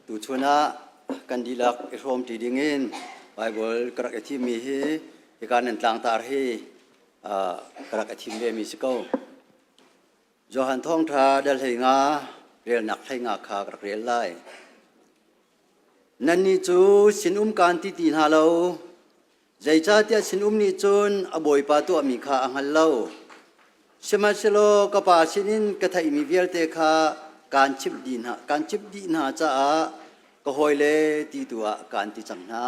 Tuchun ah kan dihlak i hrawmṭi dingin Baibal ka rak i thimmi hi hika nan tlangtar hi ka rak i thim vemi si ko. Johan Thawngṭha dal 15 relnak 15 kha ka rak rel lai. Nannih cu sinum kaan ti ti hna lo, zeicahtiah sinum nih cun a bawipa tuahmi kha a hngal lo. Sihmanhsehlaw ka Pa sinin ka theihmi vialte kha kaan chimh dih hna, kaan chimh dih hna caah ka hawile ti tu ah kaan ti cang hna.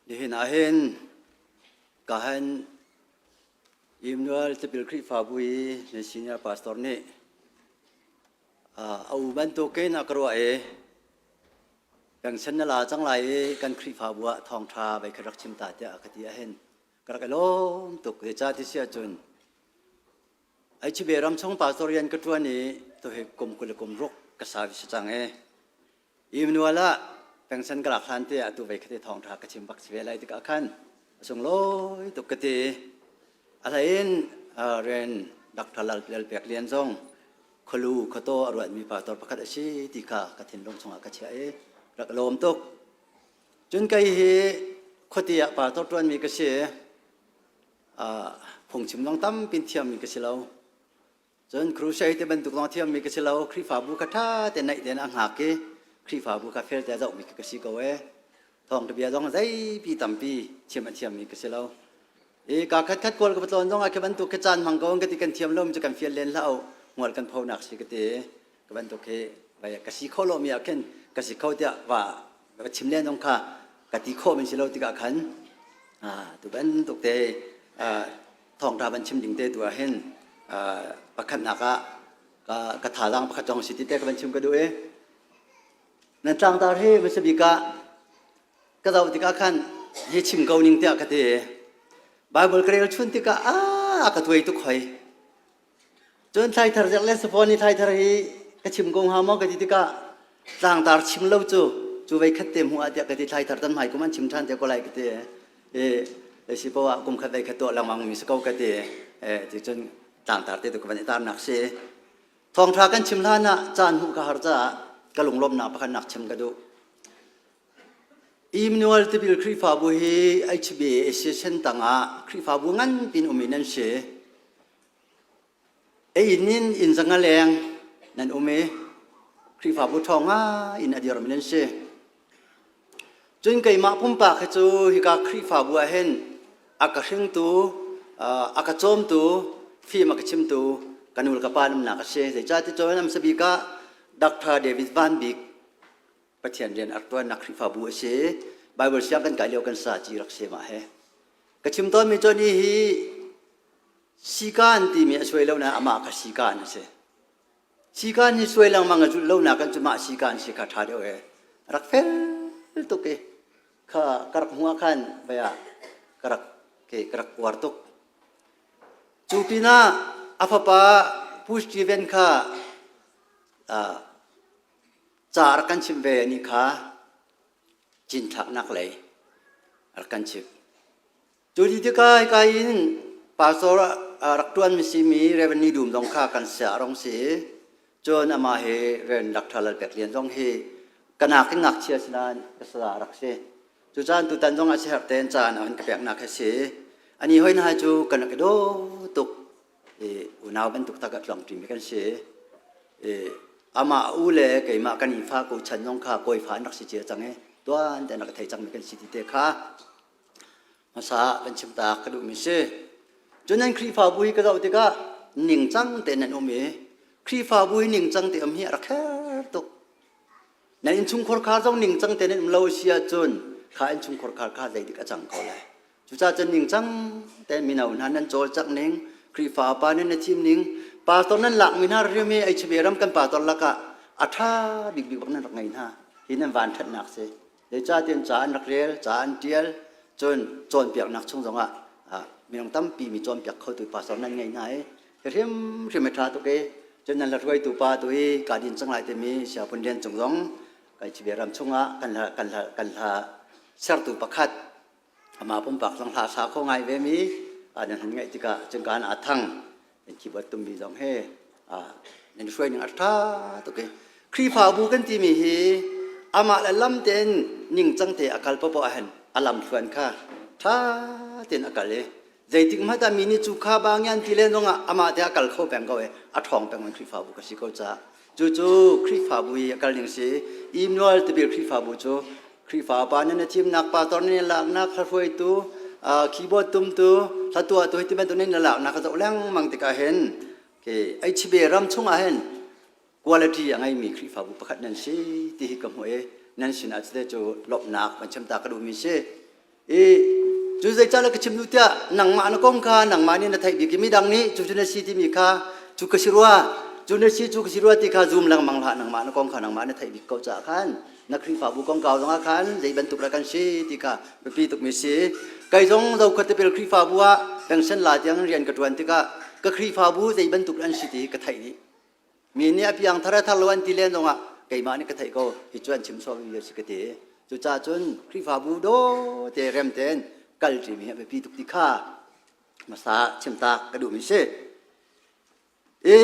Nihin ah hin kahan Imnual Tipil Khrihfabu i na senior pastor nih a u bantukin a ka ruah i Pengsen na la cang lai i kan Khrihfabu ah thawngṭha vei khat rak chim ta tiah a ka ti ahhin ka rak i lawm tuk. Zeicah ti si ahcun Aichibe ram chung pastor rian ka ṭuan i tuhi kum 20 le kum ruk ka sa si cang i Immanuel ah pengsen ka lak hlan te atu vei khat i thawngṭha ka chim bak si ve lai tikah khan a sunglawi tuk ka ti. A hlei in rian Dr. Lal Pek Lian zong khualu khuataw a ruatmi pastor pakhat a si ti kha ka thinlung chungah ka chiah i rak lawm tuk. Cun kei hi khuate ah pastor ṭuanmi ka si. Phungchim zong tampi thiammi ka si lo. Cun crusade te bantuk zong thiammi ka si lo. Khrihfabu kha ṭha te naih tein a hngak i Khrihfabu kha fel te a zohmi ka si ko ee. Thawngṭha bia zong zeipi tampi chim a thiammi ka si lo. I ka khat khat kawl ka va tlawn zong ah khi bantuk khi caan hmang ko ka ti kan thiam lo mi cu kan fial len hlah u. Hmual kan phonak si ka ti. Ka bantuk hi vai ka si kho lo mi ah khin ka si kho tiah va va chim len zong kha ka ti khawh men si lo tikah khan tu bantuk te thawngṭha van chim ding te tu ah hin pakhatnak ah ka thazaang pakhat zong si ti te ka van chim ka duh i nan tlangtar hi hmasa bik ah ka zoh tikah khan hi chim ko ning tiah ka ti. Bible ka rel chun tikah a ka tuai tuk hoi. Cun thlaithar zek le safawn i thlaithar hi ka chim ko hnga maw ka ti tikah tlangtar chim lo cu cu vei khat te hmuh ah tiah ka ti. Thlaithar tan hmai kum an chim ṭhan te ko lai ka ti i si poah kum khat vei khat tuah lengmang mi si ko ka ti e ti. Cun tlangtar te tu ka van i tarnak si. Thawngṭha kan chim hlan ah caan hmuh ka har caah ka lunglawmhnak pakhat nak chim ka duh. Immanuel Tipil Khrihfabu hi HBA Association tangah Khrihfabu nganpi in um in an si. Ei-inn in inn zanga leng nan um i Khrihfabu ṭhawng ngai in a dirmi nan si. Cun keimah pumpak hi cu hika Khrihfabu ah hin a ka hringtu, a ka cawmtu, fim a ka chimtu ka nu le ka pa numnak a si. Zeicahtiah cun a bik ah Dr. David Van Bik Pathian rian a rak ṭuannak Khrihfabu a si. Bible siang kan kai lio kan sa ci rak si mah he. Ka chim tawnmi cu ni hi Sikaan timi a suai lo nain amah kha sikaan a si. Sikaan hi suai lengmang a zulh lo nakin cu mah sikaan si kha ṭha deuh ee. Rak fel tuk i kha ka rak hmuh ah khan vei ah ka rak ke ka rak uar tuk. Cu pinah a fapa Pu Steven kha ca rak kan chimh ve ni kha cinthlaknak lei rak kan chimh. Cu ti tikah hika in pastor rak ṭuanmi simi Rev. Ni Dum zong kha kan sia a rong si i cun amah hi Rev. Dr. Lal Pek Lian zong hi ka nak in ngakchia si nain ka saya a rak si. Cucaan tutan zong ah siaherh tein caan a hun ka peknak hi si. Ani hoi hna cu kan rak i daw tuk i unau bantuk tak a tluangṭimi kan si. I amah u le keimah kan i fa ko chan zong kha kawifa an rak si cia cang i tuan tein rak i thei cangmi kan si ti te kha Hmasa kan chim ta ka duhmi si. Cun nan Khrihfabu hi ka zoh tikah ningcang tein nan um i Khrihfabu hi ningcang te um hi a rak her tuk. Nan innchungkhar khar zong ningcang tein nan um lo si ahcun kha innchungkhar khar kha zeidik a cang ko lai. Cucaah cun ningcang tein mino hna nan cawlcangh ning, Khrihfa pa nan na thim ning, pastor nan lakmi hna rim hi HB ram kan pastor lakah a ṭha bikbik bak nan rak ngei hna. Hi nan van ṭhatnak si. Zeicahtiah ca an rak rel, ca an ṭial, cun cawnpiaknak chung zongah minung tampi mi cawnpiak khotu pastor nan ngei hna i hi hrimhrim a ṭha tuk i cun nan la hruaitu pa tu i kaa din cang lai timi Siapun Lian Cung zong kai Chibe ram chungah kan hla kan hla kan hla sertu pakhat amah pumpak zong hla sa kho ngai ve mi nan han ngaih tikah cun kaan aa thang nan keyboard tummi zong he nan hruai ning a ṭha tuk i Khrihfabu kan timi hi amah le lam tein ningcang te a kal popoh ahhin a lam thluan kha ṭha tein a kal i zeitik hmanh ah mi nih cu kha ba ngian ti len zongah amah te a kal kho peng ko i a ṭhawng peng in Khrihfabu ka si ko caah cucu Khrihfabu i a kal ning si. Immanuel tipil Khrihfabu cu Khrihfa pa nih na thimnak pastor nih na laknak hruaitu keyboard tumtu hlatuahtu hi ti bantuk nih na laknak ka zoh lengmang tikah hin HB ram chungah hin quality a ngeimi Khrihfabu pakhat nan si ti hi ka hmuh i nan sinah cite cu lawmhnak van chim ta ka duhmi si. I cu zeicah ka chim duh tiah nangmah na kong kha nangmah nih na theih bik i midang nih cu cu na si timi kha cu ka si rua. Cu na si cu ka si rua ti kha zum lengmang hlah nangmah na kong kha nangmah na theih bik ko caah khan na Khrihfabu kongkau zongah khan zei bantuk dah kan si ti kha biapi tukmi si. Kei zong Zokhua tipil Khrihfabu ah pension la tiang rian ka ṭuan tikah ka Khrihfabu zei bantuk an si ti ka theih dih. Mi nih a piang thar a thar lo an ti len zongah keimah nih ka theih ko hi cu an chim sawh mi si ka ti. Cucaah cun Khrihfabu daw te rem tein kal ṭimi hi a biapi tuk ti kha hmasa chimtak ka duhmi si. I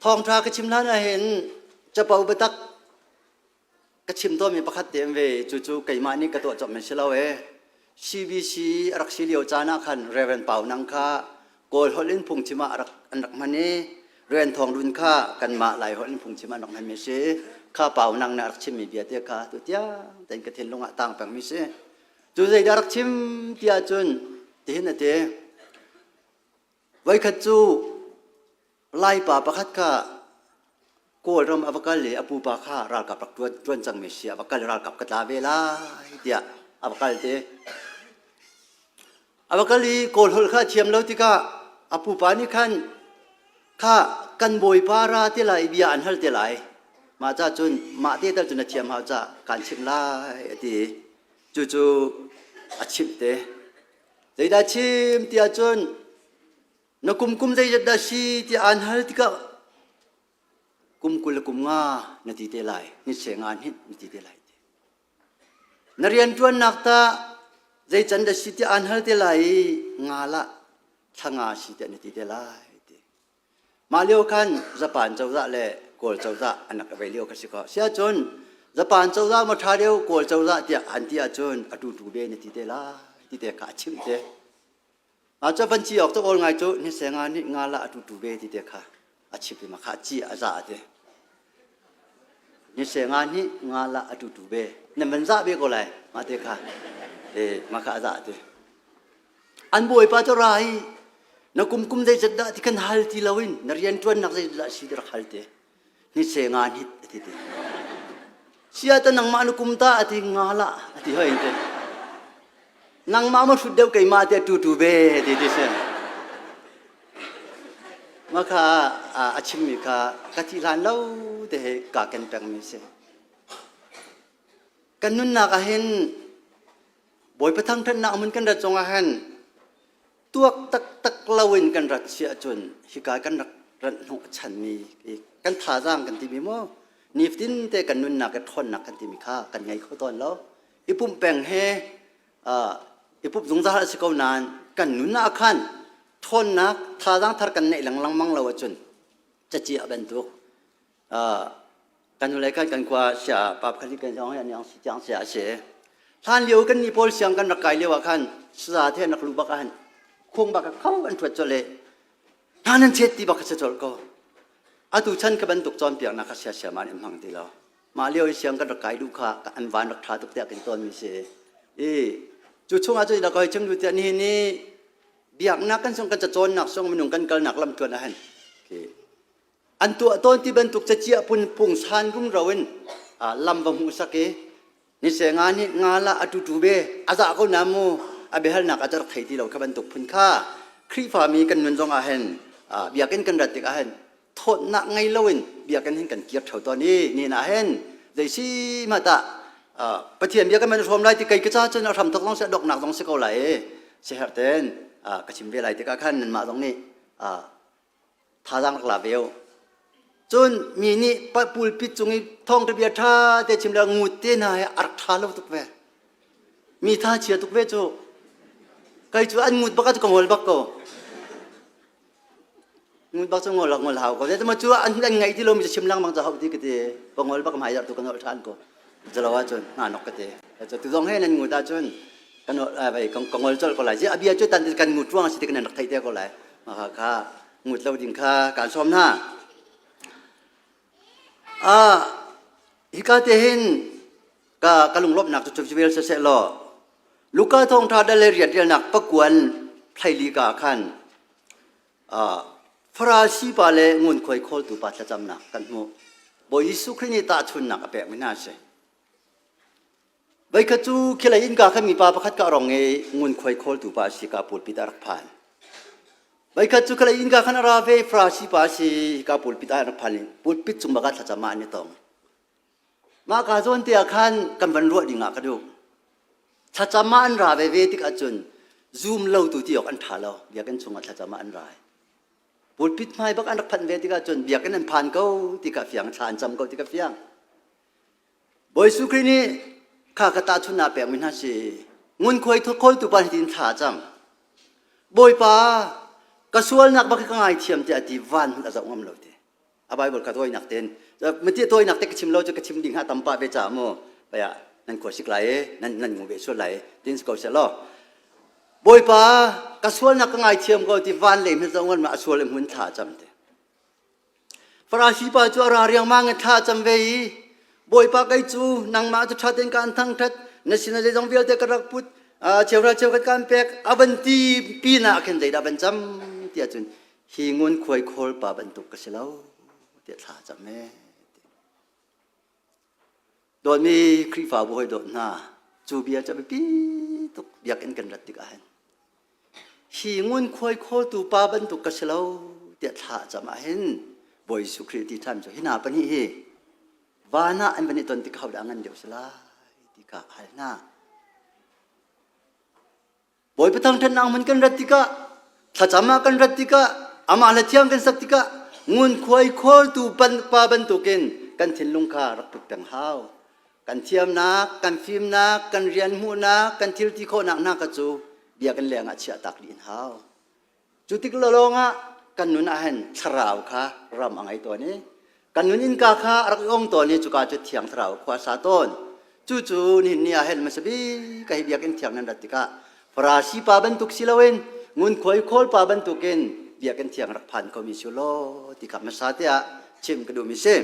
thawngṭha ka chim hlan ahhin capo biatak ka chim tawnmi pakhat te an ve cucu keimah nih ka tuah cawpmi si lo ee. CBC a rak si lio caan ah khan Reverend Pau Nang kha Kawl holh in phungchim ah an rak hman i Reverend Thawng Dun kha kanmah Lai holh in phungchim ah an rak hmanmi a si. Kha Pau Nang nih a rak chimmi bia te kha tu tiang tein ka thinlung ah tang pengmi si. Cu zeidah rak chim ti ahcun tihin a ti. Voikhat cu Laipa pakhat kha Kawlram a va kal i a pupa kha ralkap rak ṭuan, ṭuan cangmi si a va kal i ralkap ka tla ve lai tiah a va kal te. A va kal i Kawl holh kha a thiam lo tikah a pupa nih khan kha kan bawipa ra te lai i bia an hal te lai. Mah ca cun mah te tal cu na thiam hau ca kaan chimh lai a ti. Cucu a chimh te. Zeidah chim ti ahcun na kum kum zeizat dah si tiah aan hal tikah kum 20 le kum nga na ti te lai ni se nga hnih na ti te lai ti na rianṭuannak ta zei can dah si tiah aan hal te lai i nga lah thla nga si tiah na ti te lai ti mah lio khan Japan cozah le Kawl cozah an rak vei lio kha si ko si ahcun Japan cozah maw ṭha deuh Kawl cozah tiah an ti ahcun a tu tu ve na ti te lai ti te kha a chimh te A cu van ci awk cu awl ngai cu ni se nga nih nga la a tu tu ve ti te kha a chip i ma kha ci a za te. Ni se nga nih nga la a tu tu ve. Na van za ve ko lai ma te kha. E ma kha a za te. An bawipa cu ra i na kum kum zeizat dah ti kan hal ti loin na rian ṭuannak zeizat dah si ti rak hal te. Ni se nga nih a ti te. Sia ta nangmah na kum ta a ti nga la a ti hoi te. Nangmah ma hrut deuh keimah te tu tu ve ti ti si. Ma kha a chimmi kha ka thi hlan lo te he ka ken pengmi si. Kan nunnak ah hin Bawipa thangṭhatnak hmun kan rat zongah hin tuak taktak loin kan rat si ahcun hika kan rak rat hnawh chanmi kan thazaang kan timi maw nifatin te kan nunnak i ṭhawnnak kan timi kha kan ngei kho tawn lo. I pumh peng he i pumh zungzal a si ko nain kan nun ah khan ṭhawnnak thazaang thar kan neih lengmang lo ahcun caciah bantuk kan hnulei kan kan khua sia pa pakhat kan zong hi an si tiang sia a si hlan lio kan ni pawl siang kan rak kai lio ah khan saza the an rak lu bak ah han khuang bak kho an thuat chol le hna nan chet ti bak ka chol ko atu chan ka bantuk cawnpiaknak kha sia sia man in hmang ti lo mah lio i siang kan rak kai duh kha an van rak tha tuk tiah kan tawn mi si i cu chungah cu dak hoi chim du tiah nihin ni biaknak kan sung kan cacawnnak sung minung kan kalnak lam tuan ah han An tuah tawn ti bantuk caciah phun pungsan rumro in lam va hmuhsak i nise nga nih nga la a tutu ve a za ko na mu a biahalnak a rak thei ti lo kha bantuk phun kha Khrihfami kan nun zong ah hin biakinn kan rat tikah hin thawtnak ngei loin biakinn hin kan kir theo tawn i ni ah hin zei si ma tah Pathian bia kan man hrawm lai ti kei ka ca cun a hram thok zong si a doknak zong si ko lai i siherh ten ka chim ve lai tikah khan nanmah zong nih thazaang rak la ve u. Cun mi nih pulpit cung i thawngṭha bia ṭha te chim le ngut te hna he a rak ṭha lo tuk ve. Mi tha chia tuk ve cu. Kei cu an ngut bak ah cu ka ngol bak ko. Ngut bak cu ngol ngol hau ko. Zeiti cu an an ngaih ti lomi cu chim lengmang cu hau ti ka ti. Ka ngol bak hmai tu ka nolh ṭhan ko. Cu lo ahcun hna nok ka ti. Cu zong he nan ngut ahcun ka ka ngol colh ko lai. A bia cu tan kan ngut ruang a si ti kan rak theih te ko lai. Mah kha ngut lo ding kha kaan sawm hna. Ah, hika te hin ka ka lunglawmhnak cu cu vel siseh law Luka thawngṭha dal le rian rialnak pakuan thlaili ka khan Farasi pa le ngunkhuai khawltu pa thlacamnak kan hmuh. Bawi Jesuh Khrih nih tahchunhnak a pekmi hna a si. Voikhat cu khilei innka khan mipa pakhat ka rong i ngunkhuai khawltu pa a si ka pulpit ah rak phan. Voikhat cu khalei innka khan a ra ve Farasi pa a si ka pulpit ah rak phan i pulpit cung bak ah thlacam ah an i tong. Mah ka zawn te ah khan kan van ruah ding ah ka duh. Thlacam ah an ra veve tik ahcun zum lo tu ti awk an ṭha lo. Biakinn chungah thlacam ah an ra. Pulpit hmai bak an rak phanh ve tik ahcun biakinn an phan ko ti kha fiang, thla an cam ko ti kha fiang. Bawi Jesuh Khrih nih kha ka tahchunhnak pekmi hna si. Ngunkhuai khawltu pa hitin thla a cam. Bawipa, ka sualnak bak hi ka ngaithiam tiah a ti van hmanh a zoh ngam lo ti. A Bible kha tawinak tein mati tawinak te ka chim lo cu ka chim ding ha tam pah ve ca mu paya nan khua sik lai e nan nan ngu ve sual lai e tin ko se law Bawipa ka sualnak ka ngaithiam ko ti van lei hmanh zoh ngam ma a sual hmun thla cam te. Farasi pa cu a ra riangmang i thla a cam ve i Bawipa kei cu nangmah cu ṭha tein kaan thangṭhat na sinah zeizong vialte ka rak put cheuhra cheukhat kaan pek a van ti pinah khin zeidah van cam ti ahcun hi ngunkhuai khawl pa bantuk ka si lo tiah thla a cam ee. Dawtmi Khrihfabu hawi dawt hna cu bia cu a biapi tuk biakinn kan rat tikah hin Hi ngunkhuai khawltu pa bantuk ka si lo tiah thla a cam ahhin Bawi Jesuh Khrih ti ṭhan cu hi hna pahnih hi van ah an van i ton tik hodah ngan deuh si lai ti kha a hal hna. Bawipa thangṭhatnak hmun kan rat tikah thlacam ah kan rat tikah amah le thiang kan sak tikah ngunkhuai khawltu pa bantukin kan thinlung kha rak put peng hau. Kan thiamnak, kan fimnak, kan rian hmuhnak, kan thil ti khawhnak hna kha cu biakinn leng ah chiah tak dih in hau. Cu tik lawng ah kan nun ah hin thlarau kha ram a ngei tawn i kan nun innka kha a rak i ong tawn i cuka cu thiang thlarau khua sa tawn. Cucu nihin ni ah hin hmasa bik ka hi biakinn thiang nan rat tikah Farasi pa bantuk si loin ngunkhuai khawl pa bantukin biakinn thiang rak phan khomi si law ti kha hmasa te ah chim ka duhmi si.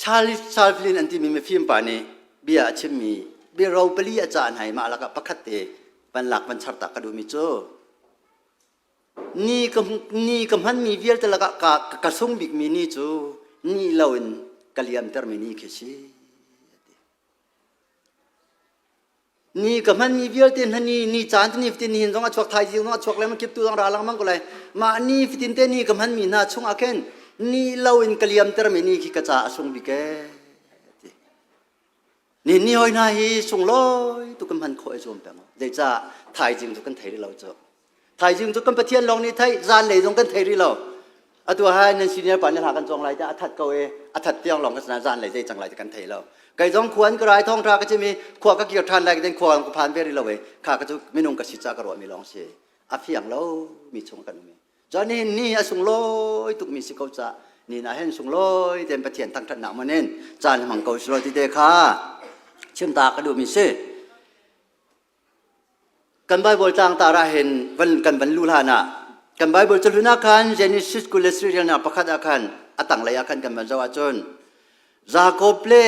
Charles Chaplin an timi mifim pa nih bia a chimmi biaro pali a cah hna i mah lakah pakhat te van lak van char ta ka duhmi cu ni ka ni ka hmanmi vialte lakah ka ka sung bikmi ni cu ni loin ka liamtermi ni khi si. Ni ka hmanmi vialte hna ni ni caan te ni fatin nihin zong a chuak thaizing zong a chuak lengmang kiptu zong ra lengmang ko lai mah ni fatin te ni ka hmanmi hna chungah khin ni lo in ka liamtermi ni khi ka ca a sung bik ee ti ni ni hoi hna hi sunglawi tu kan hman khawh i zuam peng zeicah thaizing cu kan thei rih lo cu Thaizing cu kan Pathian lawng nih theih, zanlei zong kan thei rih lo. Atu hai nan senior pa nih hla kan cawng lai tiah a that ko e, a that tiang lawng ka sana zanlei zei cang lai ti kan thei lo. Kei zong khua an ka rai thong tha ka chim i khua ka kir than lai ka khua ka phan ve rih lo e. Kha ka cu minung ka si ca ka ruah mi lawng si. A fiang lo mi chung kan um i. Cun nihin ni a sunglawi tuk mi si ko ca ni na hen sunglawi ten Pathian thangthatnak manin caan hmang ko silo ti te kha chim ta ka duh mi si. Kan Bible tlangtar ah hin van, kan van luh hlan ah kan Bible cahlun ah khan Genesis 23 relnak pakhat ah khan a tanglei ah khan kan van zoh ahcun Jakob le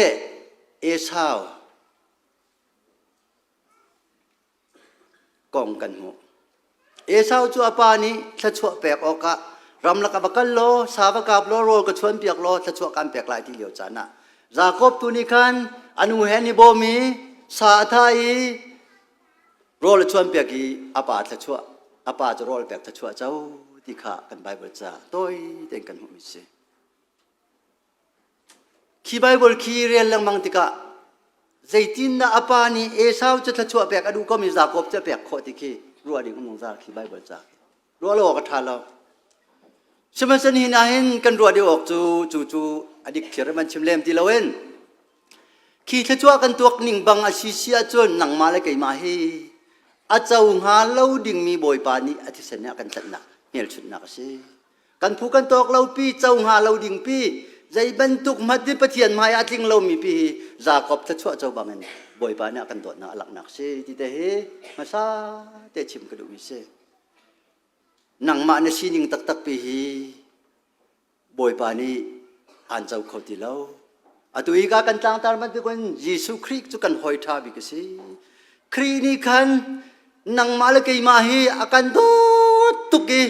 Esau kong kan hmuh. Esau cu a pa nih thluachuah pek awkah ramlak ah va kal law sa va kap law rawl ka chuanpiak law thluachuah kan pek lai ti lio caan ah Jakob tu nih khan a nu he an i bawm i sa a thah i rawl a chuanpiak i a pa thluachuah a pa cu rawl pek thluachuah co ti kha kan Bible ca tawi tein kan hmuhmi si. Khi Bible khi rel lengmang tikah zeitindah a pa nih Esau cu thluachuah pek a duh komi Jakob cu a pek khawh ti khi ruah ding um zungzal khi Bible ca khi. Ruah lo awk a ṭha lo. Sihmanhsehlaw nihin ah hin kan ruah deuh awk cu cu cu a dik thlir man chim lem ti loin khi thluachuah kan tuak ning bang a si si ahcun nangmah le keimah hi a co hnga lo dingmi Bawipa nih a thisen nih a kan tlanhnak hmelchunhnak a si. Kan phu kan tawk lo pi co hnga lo ding pi zei bantuk hmat hi Pathian hmai ah a tling lomi pi hi Jakob thluachuah co bangin Bawipa nih a kan dawtnak a langhnak si ti te hi hmasa te chim ka duhmi si. Nangmah na sining taktak pi hi Bawipa nih aan co kho ti lo. Atu i ka kan tlangtar bantukin Jesuh Khrih cu kan hawi ṭha bik a si. Khrih nih khan nangmah le keimah hi a kan dawt tuk i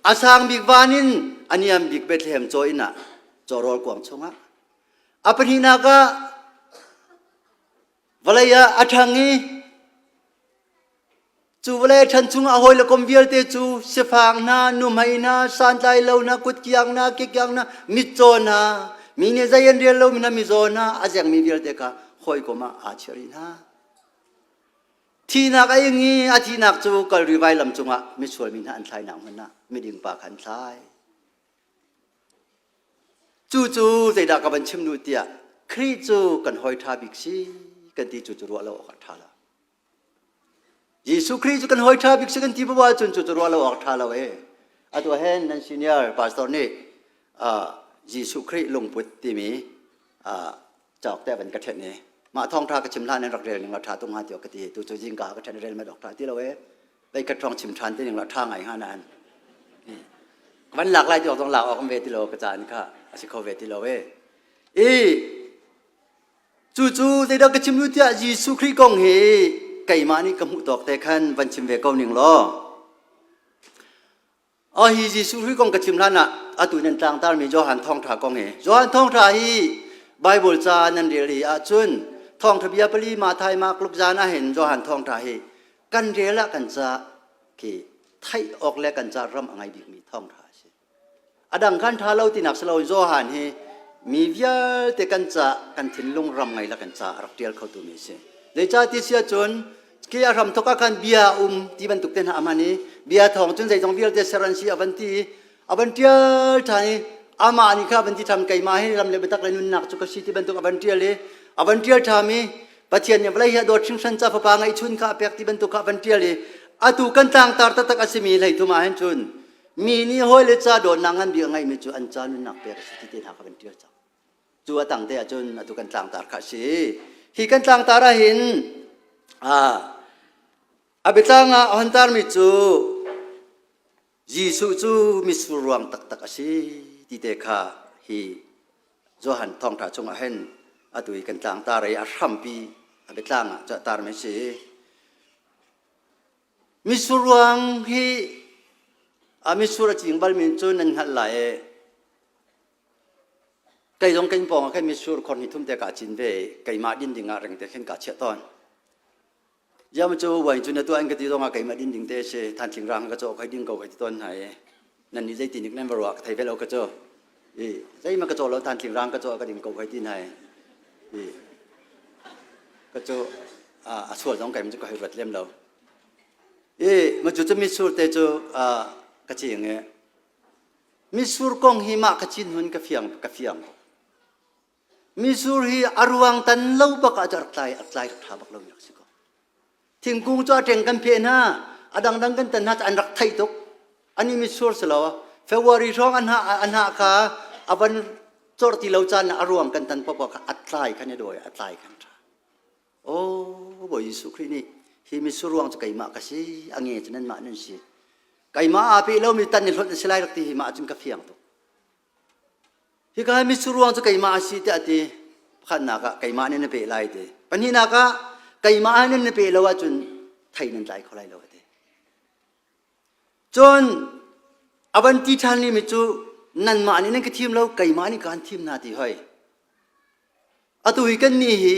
a sang bik van in a niam bik Bethlehem caw inn ah cawrawl kuang chungah a pahnihnak ah vawlei ah a ṭhang i. Cu vawlei ṭhan chungah hawi le kom vialte cu sifak hna, nuhmei hna, santlai lo hna, kutkiang hna, kikiang hna, mitcaw hna, mi nih zei an rel lomi hna, mizaw hna, a zengmi vialte kha hawikom ah aa chiah rih hna. Thihnak a ing i a thihnak cu Kalri vailam cungah misual mi hna an thlainak hmun ah miding pa kha an thlai. Cucu zeidah ka van chim duh tiah Khrih cu kan hawi ṭha bik si kan ti cu cu ruah lo awk a ṭha lo. Jesuh Khrih cu kan hawi ṭha bik si kan ti paoh ahcun cu cu ruah lo awk ṭha lo e. Atu hen nan senior pastor nih Jesuh Khrih lungput timi cauk te van ka ṭhen i mah thawngṭha ka chim hlan in rak rel ning la ṭha tung hnga tiah ka ti. Tu cu zingka ka ṭhen rel met awk ṭha ti lo e. Vei khat hrawng chim ṭhan te ning la ṭha ngai hnga nain. Van lak lai ti awk zong lak awk an ve ti lo ka caan kha a si kho ve ti lo e. I Cucu zeidah ka chim lu tiah Jesuh Khrih kong hi keimah nih ka hmuh tawk te khan van chim ve ko ning law. Oh, hi Jesuh Khrih kong ka chim hlan ah atu nan tlangtarmi Johan Thawngṭha kong hi. Johan Thawngṭha hi Bible ca nan rel i ahcun Thawngṭha bia pali Mathai, Mark, Luke zan ahhin Johan Thawngṭha hi kan rel ah kan ca khi theih awk le kan ca ram a ngei bikmi thawngṭha a si. A dang khan ṭha lo tinak si lo Johan hi mi vialte kan ca kan thinlung ram ngei la kan ca a rak ṭial khotu mi a si. Zeicah ti si ahcun khi a hramthok ah khan bia um ti bantuk te hna a hman i bia thawng cun zeizong vialte ser an si a van ti i a van ṭial ṭhan i amah nih kha a van ti ṭham keimah hi ram le biatak le nunnak cu ka si ti bantuk a van ṭial i a van ṭial ṭham i Pathian nih vawlei hi a dawt hringhran ca fapa ngeihchun kha a pek ti bantuk kha a van ṭial i atu kan tlangtar taktak a simi hleithum ah hin cun Mi nih hawile ca dawtnak ngan bik a ngeihmi cu an ca nunnak pek a si ti te hna kha kan ṭial cang. Cu a tang te ahcun atu kan tlangtar kha a si. Hi kan tlangtar ahhin a biatlang ah a hon tarmi cu Jesuh cu mitsur ruang taktak a si ti te kha hi Johan thawngṭha chungah hin atu i kan tlangtar i a hrampi a biatlang ah cu a tarmi a si. Mitsur ruang hi a mitsur a cing balmi cu nan hngalh lai i kei zong kan pawng ah khan mitsur khor hnih thum te kaa cin ve i keimah din ding ah rengte khin kaa chiah tawn. Ziam cu wine cu na tuah in ka ti zong ah keimah din ding te a si. Thanthling rang ka cawh khoi ding ko kai ti tawn hna i nan nih zeiti nik nan va ruah ka thei ve lo ka cu. I zeihmanh ka cawh lo thanthling rang ka cawh ka ding ko kai ti hna i i ka cu a sual zong keimah cu ka hei ruat lem lo. I ma cu cu mitsur te cu ka cing i mitsur kong hi mah ka cin hun ka fiang ka fiang. Mitsur hi a ruang tan lo bak ah cu a rak tlai a tlai rak ṭha bak lo mi rak si ko. Thingkung cu a ṭeng kan pheh hna, a dangdang kan tan hna cu an rak theih tuk. Ani mitsur si lo. February hrawng an hnah an hnah kha a van cawrh ti lo caan a ruang kan tan paoh kha a tlai khan i dawi a tlai khan ṭha. Aw Bawi Jesuh Khrih nih hi mitsur ruang cu keimah ka si, a nge cu nanmah nan si. Keimah aa pe lomi tan i hlonh na si lai rak ti hi mah cun ka fiang tuk. Hika hi mitsur ruang cu keimah a si tiah a ti. Pakhatnak ah keimah nih na peh lai ti. Pahnihnak ah keimah nih na peh lo ahcun thei nan tlai kho lai lo a ti. Cun a van ti ṭhan mi cu nanmah nih nan ka thim lo keimah nih kaan thim hna ti hoi. Atu hi kannih hi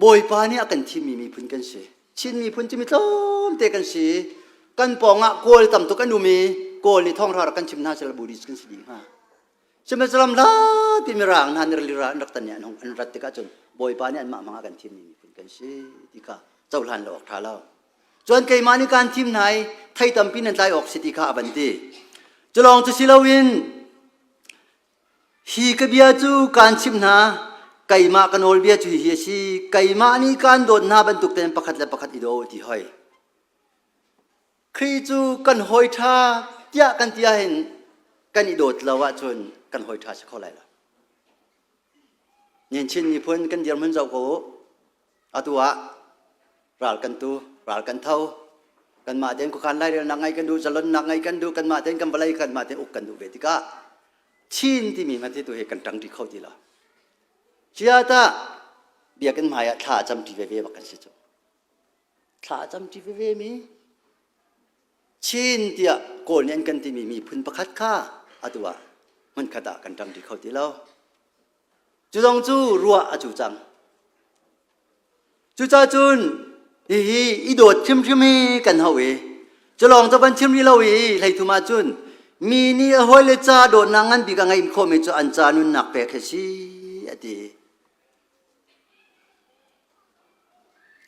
Bawipa nih a kan thimmi miphun kan si. Chin miphun cu mi tlawmte kan si. Kan pawngah Kawl tam tuk an um i Kawl nih thawngṭha rak kan chim hna sehla Buddhist kan si dih hnga. Sihmanhsehlaw hlapi Mirang hna nih lira an rak tan i an hung an rat tikah cun Bawipa nih anmah hmang ah kan thimmi miphun kan si ti kha cohlan lo awk ṭha lo. Cun keimah nih kaan thim hna i thei tampi nan tlai awk si ti kha a van ti. Cu lawng cu si loin Hi ka bia cu kaan chimh hna, keimah ka nawlbia cu hihi a si, keimah nih kaan dawt hna bantuk tein pakhat le pakhat i daw u ti hoi. Khrih cu kan hawi ṭha tiah kan ti ahhin kan i dawt lo ahcun kan hawi ṭha si kho lai lo. Nihin Chin miphun kan dirhmun zoh ko u. Atu ah ral kan tu, ral kan tho. Kanmah tein khuakhan lairelnak ngeih kan duh, zalonnak ngeih kan duh, kanmah tein kan vawlei kanmah tein uk kan duh ve tikah Chin timi hmanh hi tu hi kan ṭangṭi kho ti lo. Cia tah biakinn hmai ah thla a camṭi veve bak kan si cu. Thla a camṭi veve mi Chin tiah Kawl nih an kan timi miphun pakhat kha atu ah hmunkhat ah kan ṭangṭi kho ti lo. Cu zong cu ruah a cu cang. Cucacun. Hihi i dawt hrimhrim hi kan hau i culawng cu van chim rih lo i hleithum ahcun mi nih a hawile ca dawtnak ngan bik a ngeih khawhmi cu an ca nunnak pek hi si a ti.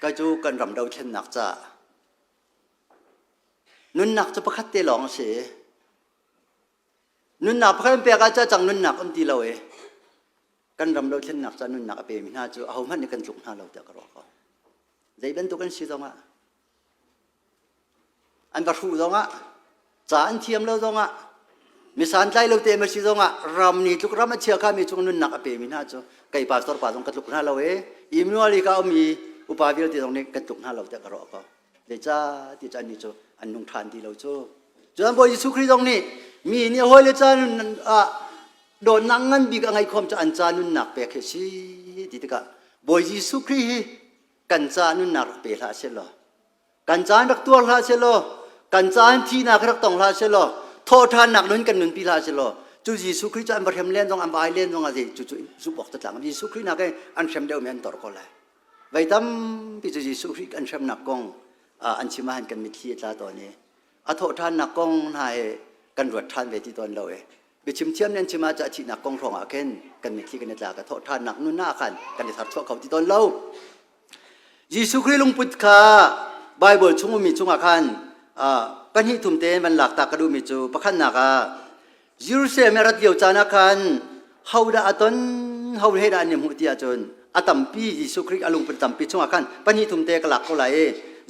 Kai cu kan ram dothlennak caah nunnak cu pakhat te lawng a si. Nunnak pakhat an pek ah ca cang nunnak um ti lo i kan ram dothlennak ca nunnak a pemi hna cu ahohmanh nih kan tluk hna lo tiah ka ruah ko. Zei bantuk an si zongah an va hruh zongah ca an thiam lo zongah mi santlai lo te ma si zongah ram ni tluk ram a chia kha mi chung nunnak a pemi hna cu kei pastor pa zong ka tluk hna lo e Immanuel ka um i upa vialte zong nih kan tluk hna lo tiah ka ruah ko. Zeicah ti cu annih cu an nung ṭhan ti lo cu. Cun Bawi Jesuh Khrih zong nih mi nih a hawile ca ah dawtnak ngan bik a ngeih khawm cu an ca nunnak pek hi a si ti tikah Bawi Jesuh Khrih hi kan ca nunnak rak pe hlah seh law kan caan rak tuar hlah seh law kan caan thihnak rak tong hlah seh law thawhṭhannak nun kan nunpi hlah seh law cu Jesuh Khrih cu an va hrem len zong an va ai len zong ah cu cu zumh awk tlang Jesuh Khrih nak an hrem deuhmi an tor ko lai Voi tampi cu Jesuh Khrih kan hremnak kong an chim ahhin kan mitthli a tla tawn i a thawhṭhannak kong hna hi kan ruat ṭhan ve ti tawn lo i biachim thiam nih an chim ah a thihnak kong hrawng ah khin kan mitthli kan i tla ka thawhṭhannak nun ah khan kan i tharchuah kho ti tawn lo. Jesuh Khrih lungput kha Bible chung ummi chungah khan pahnih thum tein van lak ta ka duhmi cu pakhatnak ah Jerusalem i a rat lio caan ah khan hodah a ton, ho he dah an i hmuh ti ahcun a tampi Jesuh Khrih a lungput tampi chungah khan pahnih thum te ka lak ko lai i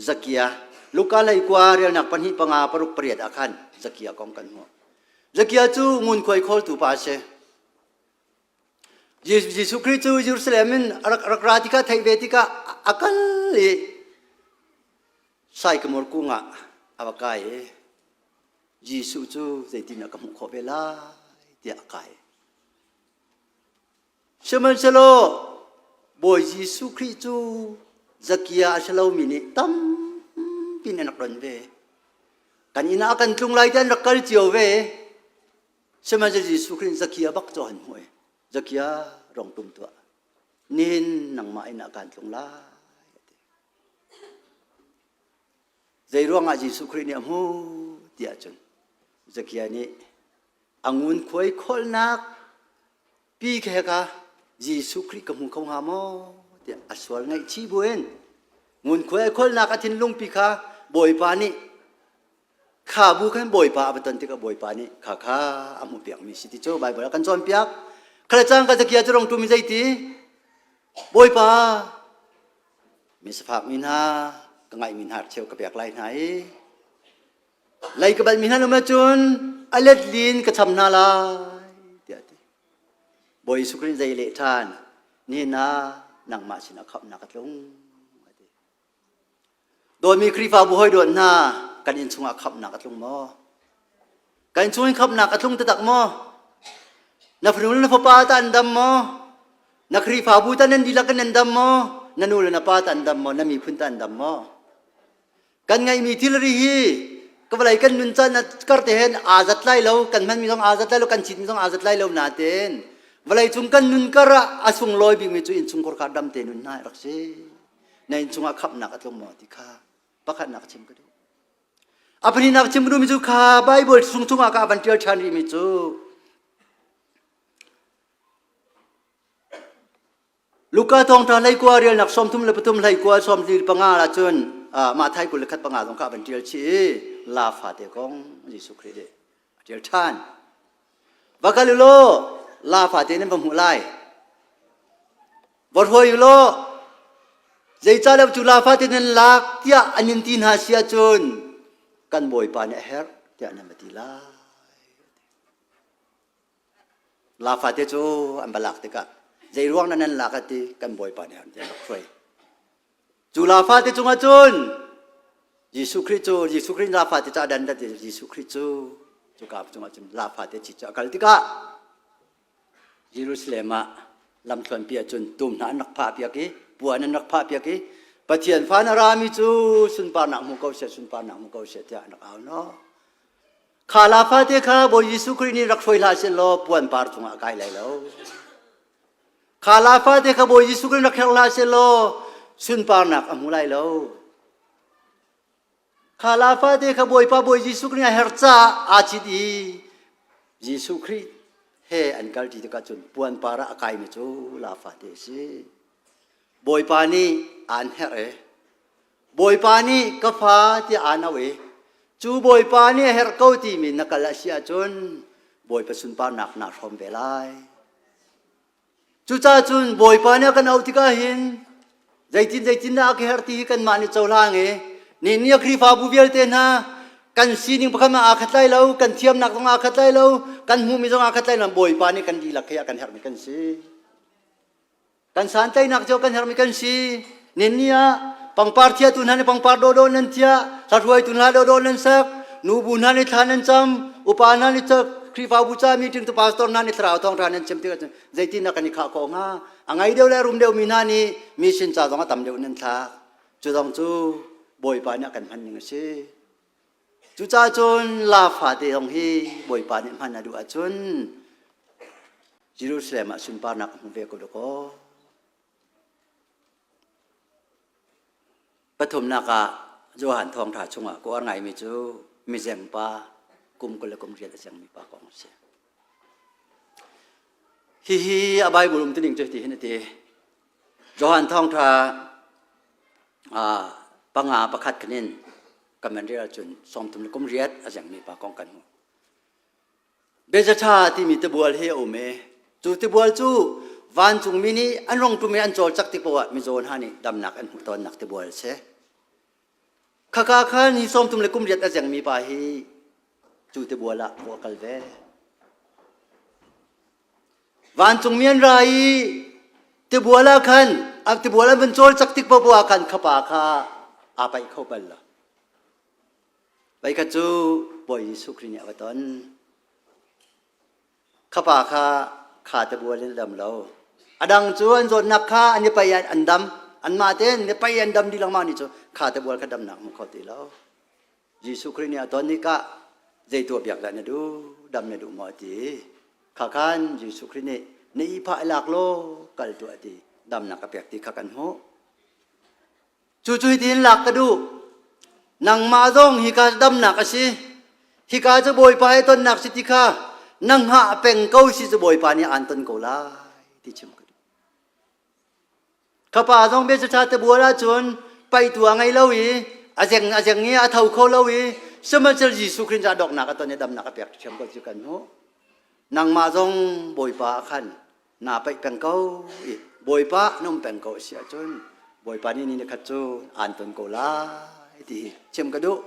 Zakia Luka hlei kua relnak pahnih panga paruk pariat ah khan Zakia kong kan hmuh. Zakia cu ngunkhuai khawltu pa a si. Jesuh Khrih cu Jerusalem in a rak, rak ra tikah theih ve tikah a kal i saikamor kung ah a va kai i Jesuh cu zeitin ka hmuh khawh ve lai tiah a kai. Sihmanhsehlaw Bawi Jesuh Khrih cu Zakia a si lomi nih tampi in an rak don ve. Kan inn ah kan tlung lai ti an rak kal cio ve. Sihmanhsehlaw Jesuh Khrih Zakia bak cu an hmuh i Zakia rong tum tuah. Nihin nangmah inn ah kan tlung lai. Zei ruangah Jesuh Khrih nih a hmuh ti ahcun Zakia nih a ngunkhuai khawlnak pi khe ka Jesuh Khrih ka hmu kho hnga maw tiah a sual ngaihchih buin ngunkhuai khawlnak a thinlung pi kha Bawipa nih kha bu khan Bawipa a va ton tikah Bawipa nih kha kha a hmuh piakmi si ti cu Baibal a kan cawnpiak. Khala cang ka Zakia cu rong ṭum i zeiti Bawipa Mi sifakmi hna ka ngaihmi hna cheu ka pek lai hna i lei ka balhmi hna lum ahcun a let lin ka cham hna lai tiah a ti. Bawi Jesuh Khrih zei leh ṭhan nihin ah nangmah sinah khamhnak a tlung a ti. Dawtmi Khrihfabu hawi dawt hna kan inn chungah khamhnak a tlung maw? Kan inn chung in khamhnak a tlung taktak maw? Na fanu le na fapa tah an dam maw? Na Khrihfabu tah nan dihlak in nan dam maw? Na nu le na pa tah an dam maw? Na miphun tah an dam maw? Kan ngeihmi thilri hi ka vawlei kan nun caan kar te hen aa zat lai lo, kan hmanmi zong aa zat lai lo, kan citmi zong aa zat lai lo nain vawlei cung kan nun kar ah a sunglawi bikmi cu innchungkhar kha dam te nun hna rak si. Na innchung ah khamhnak a tlung maw ti kha pakhatnak chim ka duh. A pahnihnak chim ka duhmi cu kha Bible chung chungah ka van ṭial ṭhan rihmi cu Luka thawngṭha hleikua relnak 33 hleikua 45 ahcun Matthai 21 5 zong kha a van ṭial chih i la fate kong Jesuh Khrih nih a ṭial ṭhan. Va kal u law la fate nan va hmuh lai. Va hruai u law zeicahtiah cu la fate nan lak tiah an in ti hna si ahcun kan Bawipa nih a herh tiah nan va ti lai. La fate cu an va lak tikah zei ruang dah nan lak a ti kan bawipa nih an rak hruai. Cu la fate cungah cun Jesuh Khrih cu Jesuh Khrih la fate cu a dan dat i Jesuh Khrih cu cuka cungah cun la fate ci cu a kal tikah Jerusalem ah lamthluanpi ah cun tum hna an rak phah piak i puan an rak phah piak i Pathian fa na rami cu sunparnak hmu ko seh sunparnak hmu ko seh tiah an rak au no. Kha la fate kha Bawi Jesuh Khrih nih rak hruai hlah seh law puan par cungah a kai lai lo. Kha la fate kha Bawi Jesuh Khrih rak herh hlah seh law sunparnak a hmu lai lo. Kha la fate kha Bawipa Bawi Jesuh Khrih a herh caah aa cit i Jesuh Khrih he an kalṭi tikah cun puanpar ah a kaimi cu la fate a si. Bawipa nih aan herh i Bawipa nih ka fa tiah aan auh i cu Bawipa nih a herh ko timi na kal a si ahcun Bawipa sunparnak naa hrawm ve lai. Cucaah cun Bawipa nih a kan auh tikah hin zeitin zeitin dah a ka herh ti hi kanmah nih cohlang i ni ni a Khrihfabu vialte hna kan sining pakhat aa khat lai lo, kan thiamnak zong aa khat lai lo, kan hmuhmi zong aa khat lai lo. Bawipa nih kan dihlak he a kan herhmi kan si. Kan santlaihnak cu kan herhmi kan si. Ninni ah pangpar thiatu hna nih pangpar dawhdawh nan thiah, hla hruaitu hna dawhdawh nan sak, nubu hna nih thla nan cam, upa hna nih Khrihfabu ca meeting tu pastor hna nih thlarau thawngṭha nan chim tikah cun zeitin dah kan i khah khawh hnga? A ngei deuh le a rum deuhmi hna nih mission ca zong a tam deuh nan thlak. Cu zong cu Bawipa nih a kan hman ning a si. Cucaah cun la fate zong hi Bawipa nih hman a duh ahcun Jerusalem ah sunparnak a hmu ve ko dakaw. Pathumnak ah Johan thawngṭha chungah ka uar ngaimi cu mizeng pa kum 20 le kum riat a zengmi pa kong a si. Hihi a Bible um tining cu hitin a ti. Johan thawngṭha panga pakhat khanin kan van rel ahcun 30 le kum riat a zengmi pa kong kan hmuh. Bethesda timi tibual hi a um i cu tibual cu vancungmi nih an rong ṭum i an cawlcak tik paoh ah mizaw hna nih damnak an hmuh tawnnak tibual a si. Khaka khan hi 30 le kum riat a zengmi pa hi cu tibual ah a kal ve. Vancungmi an ra i tibual ah khan tibual an van cawlcak tik paoh ah khan khapa kha aa paih kho bal lo. Voikhat cu Bawi Jesuh Khrih nih a va ton. Khapa kha kha tebual in a dam lo. A dang cu an zawtnak kha an i paih an dam. Anmah tein i paih an dam dih lengmang ni cu kha tebual kha damnak hmu kho ti lo. Jesuh Khrih nih a ton i kah zei tuah biak dah na duh dam na duh maw a ti. Kha khan Jesuh Khrih nih na ihphah i lak law kal tuah a ti. Damnak a pek ti kha kan hmuh. Cucu hitin lak ka duh. Nangmah zong hika damnak a si. Hika cu Bawipa he tonnak si ti kha na hngah peng ko si cu Bawipa nih aan ton ko lai ti chim ka duh. Khapa zong biacaṭha te bual ahcun paihtu a ngei lo i a zeng a zeng i a tho kho lo i sihmanhsehlaw Jesuh Khrih ca doknak a ton i damnak a pek ṭhiam ko cu kan hmuh. Nangmah zong Bawipa ah khan naa paih peng ko i Bawipa na um peng ko a si ahcun Bawipa nih ni nikhat cu aan ton ko lai ti hi chim ka duh.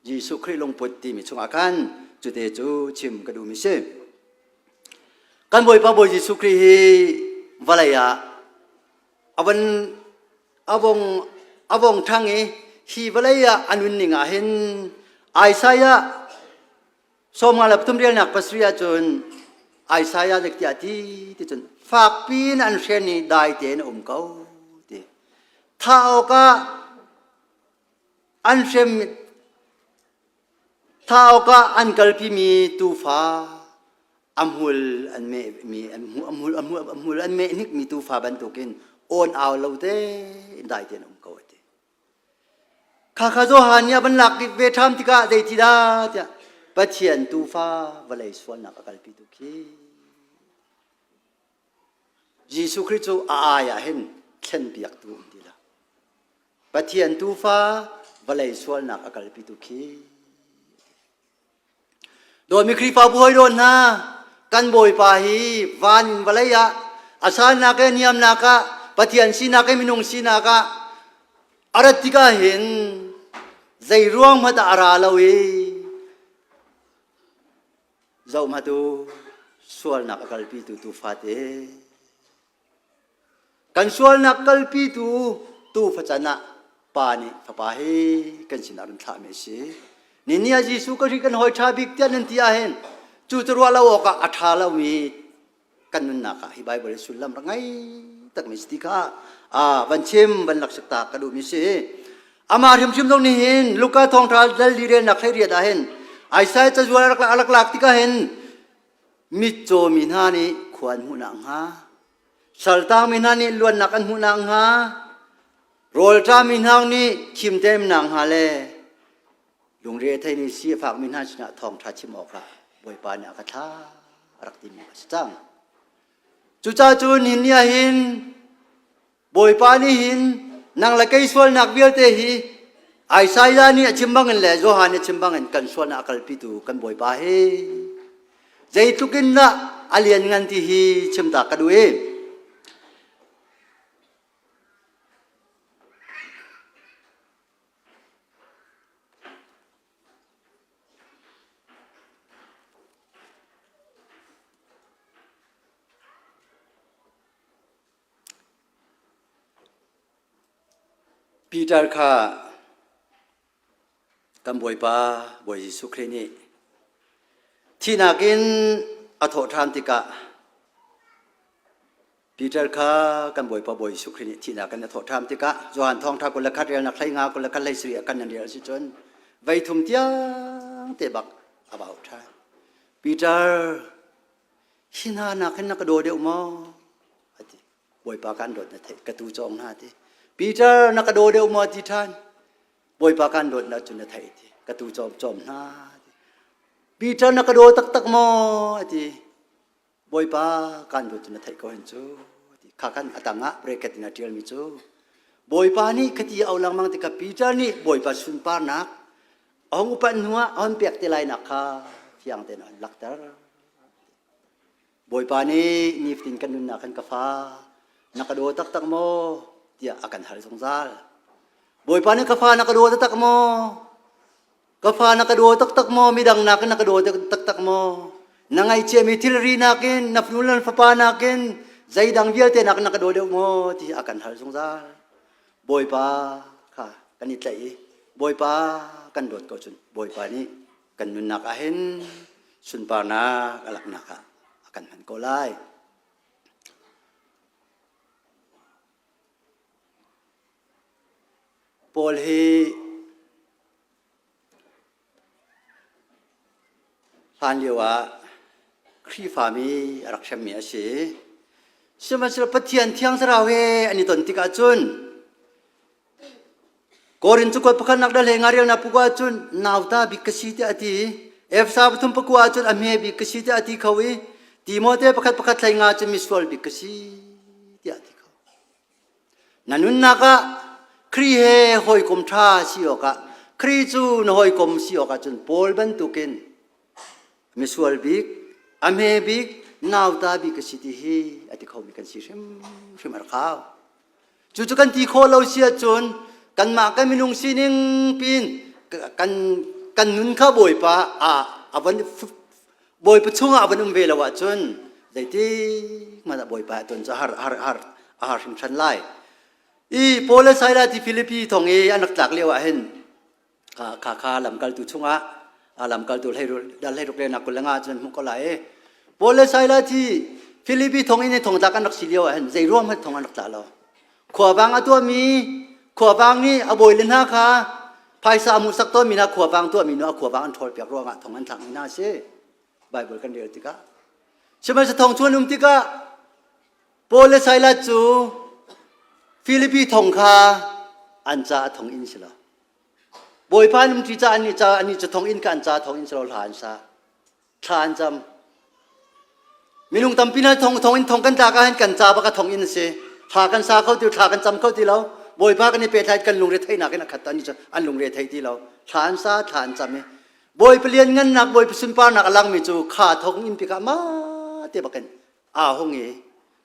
Jesuh Khrih lungput timi chungah khan cute cu chim ka duhmi si. Kan Bawipa Bawi Jesuh Khrih hi vawlei ah a von a vong a vong ṭhang i hi vawlei ah a nunning ah hin Isaiah 53 relnak pasarih ahcun Isaiah zik tiah ti ti cun fakpi in an hren i dai tein a um ko ti. Thah awkah an hrem thah awkah an kalpimi tuufa a hmul an mehmi a hmul a hmul an meh hnikmi tuufa bantukin awn au lo tein dai tein a um ko a ti. Khakha Johan nih a van lak ve ṭham tikah zeiti dah tiah Pathian tuufa vawlei sualnak a kalpitu khi Jesuh Khrih cu a ai ah hin thlenpiaktu um ti lo. Pathian tuufa vawlei sualnak a kalpitu khi Dawtmi Khrihfabu hawi dawt hna, kan Bawipa hi van in vawlei ah a sannak he niamnak ah Pathian sinak he minung sinak ah a rat tikah hin zei ruang hmanh ah a ra lo i zoh hmanh u sualnak a kalpitu tuufate Kan sualnak kalpitu tuufa can ah Pa nih Fapa hi kan sinah run thlahmi a si. Nini ah Jesuh Khrih kan hawi ṭha bik tiah nan ti ahhin cu cu ruah lo awkah a ṭha lomi kan nunnak ah hi Baibal i sullam rak ngei takmi si ti kha van chim van laksak ta ka duhmi si. Amah hrimhrim zong nih hin Luka thawngṭha dal li relnak 18 ah hin Isaiah cazual a rak a rak lak tikah hin mitcaw mi hna nih khua an hmuh nakhnga Saltangmi hna nih luatnak an hmuh nakhnga, rawlṭami hna nih khim teim nakhnga le Lungre a theimi si a fakmi hna sinah thawngṭha chim awkah Bawipa nih a ka thlah a rak timi a si cang. Cucaah cun nihin ni ah hin Bawipa nih hin nang le kei sualnak vialte hi Isaiah nih a chim bangin le Johan nih a chim bangin kan sualnak a kalpitu kan Bawipa hi zeitluk in dah a lianngan ti hi chim ta ka duh i Peter kha kan Bawipa Bawi Jesuh Khrih nih thihnak in a thawh ṭhan tikah Peter kha kan Bawipa Bawi Jesuh Khrih nih thihnak in a thawh ṭhan tikah Johan Thawngṭha 21 relnak 15 21 hlei sarih ah kan nan rel a si cun voi thum tiang te bak a vau ṭhan. Peter hi hna nak hin na ka daw deuh maw? A ti. Bawipa kan dawt na theih ka tu cawng hna ti. Peter na ka daw deuh maw ti ṭhan. Bawipa kan dawt na cu na theih ti. Ka tu cawm cawm hna ti. Peter na ka daw taktak maw? A ti. Bawipa kan dawt cu na theih ko hen cu. Ti. Kha khan a tang ah bracket in a ṭialmi cu. Bawipa nih khati a au lengmang tikah Peter nih Bawipa sunparnak a hung upat hnuah a hon pek te lai nak kha fiang tein a hon lakter. Bawipa nih nifatin kan nunnak kan ka fa na ka daw taktak maw tiah a kan hal zungzal. Bawipa nih ka fa na ka daw taktak maw? Ka fa na ka daw taktak maw? Midang nakin na ka daw taktak maw? Na ngaihchiami thilri nakin na fanu le fapa nakin zeidang vialte nakin na ka daw deuh maw ti a kan hal zungzal. Bawipa kha kan i tlaih i Bawipa kan dawt ko cun Bawipa nih kan nunnak ah hin sunparnak a laknak ah a kan hman ko lai. Paul hi hlan lio ah Khrihfami a rak hremmi a si. Sihmanhsehlaw Pathian Thiang Thlarau he an i ton tikah cun Korin cu kuat pakhatnak dal he ngarialnak pukua ahcun nauta bik ka si tiah a ti i Efesa pathum pakua ahcun a hme bik ka si tiah a ti kho i Timote pakhat pakhat hlei nga cun misual bik ka si tiah a ti kho. Na nunnak ah Khrih he hawikom ṭha si awkah Khrih cu na hawikom si awkah cun Paul bantukin misual bik, a hme bik, nauta bik ka si ti hi a ti khomi kan si hrimhrim a rak hau. Cucu kan ti khawh lo si ahcun kanmah kan minung sining pin kan kan nun kha Bawipa a a van Bawipa chungah a van um ve lo ahcun zeitik hmanh ah Bawipa ton cu har har har a har hringhran lai. I Paul le Silas ti Filipi thong i an rak tlak lio ah hin kha kha kha lamkaltu chungah a lamkaltu dal hlei ruk le nak 25 cun hmuh ko lai i Paul le Silas hi Filipi thonginn i thongtlak an rak si lio ah hin zei ruang hmanh thong an rak tla lo. Khuavang a tuahmi khuavang nih a bawi le hna kha phaisa a hmuhsak tawnmi hna khuavang tuahmi nu a khuavang an ṭhawl piak ruangah thong an thlakmi hna a si. Bible kan rel tikah. Sihmanhsehlaw thong chung an um tikah Paul le Silas cu Filipi thong kha an ca a thong in si lo. Bawipa an umṭi caah annih ca annih cu thonginn kha an ca thonginn si lo hla an sa. Thla an cam. Minung tampi hna thong thonginn thong kan tlak ahhin kan ca bak a thonginn a si. Thla kan sa kho ti thla kan cam kho ti lo. Bawipa kan i pehtlaih kan lungre theihnak in a khat annih cu an lungre thei ti lo. Thla an sa, thla an cam i Bawipa lianngannak, Bawipa sunparnak a langmi cu kha thonginn pikah ma te bakin aa hung i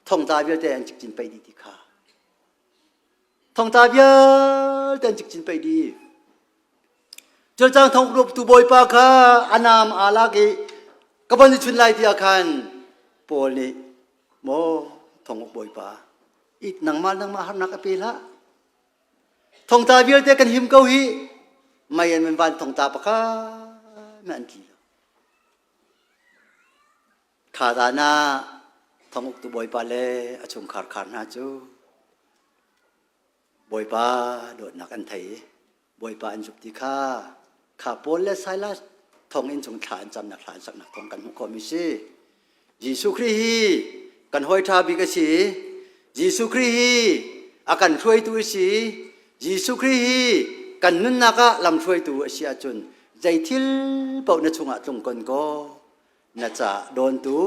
thongtla vialte an cikcin pei dih ti kha. Thongtla vialte an cikcin pei dih. Culcang thongtu bawipa kha a naam aa lak i ka von i chun lai tiah khan Paul nih maw thonguk bawipa it nangmah nangmah harnak a pe hlah thongtla vialte kan him ko hi mei an van thongtla pakhat na an tli lo Kha zan ah thonguktu bawipa le a chungkhar khar hna cu Bawipa dawtnak an thei i Bawipa an zumh ti kha kha Paul le Silas thonginn chung thla an camnak thla an saknak thawng kan hmuh khawhmi si. Jesuh Khrih hi kan hawi ṭha bik a si. Jesuh Khrih hi a kan hruaitu a si. Jesuh Khrih hi kan nunnak ah lamhruaitu a si ahcun. Zei thil paoh na chungah tlung kon kaw na ca dawntu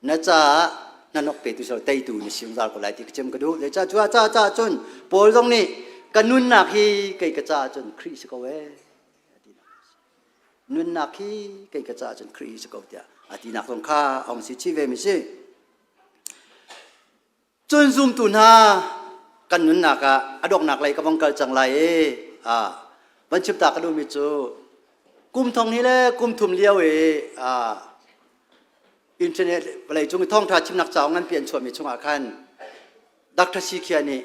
na caah hnanok petu silo teitu na si zungzal ko lai ti ka chim ka duh. Zeicah cu ca caah cun Paul zong nih ka nunnak hi kei ka caah cun Khrih si ko ee. Nunnak hi kei ka caah cun Khrih si ko tiah a tinak zong kha a hung si chih ve mi si. Cun zumtu hna kan nunnak ah a donghnak lei ka vong kal cang lai i ah van chim ta ka duhmi cu kum thong hi le kum thum lio i ah internet vawlei cung i thawngṭha chimnak cauk nganpi an chuahmi chungah khan Dr. Sikhia nih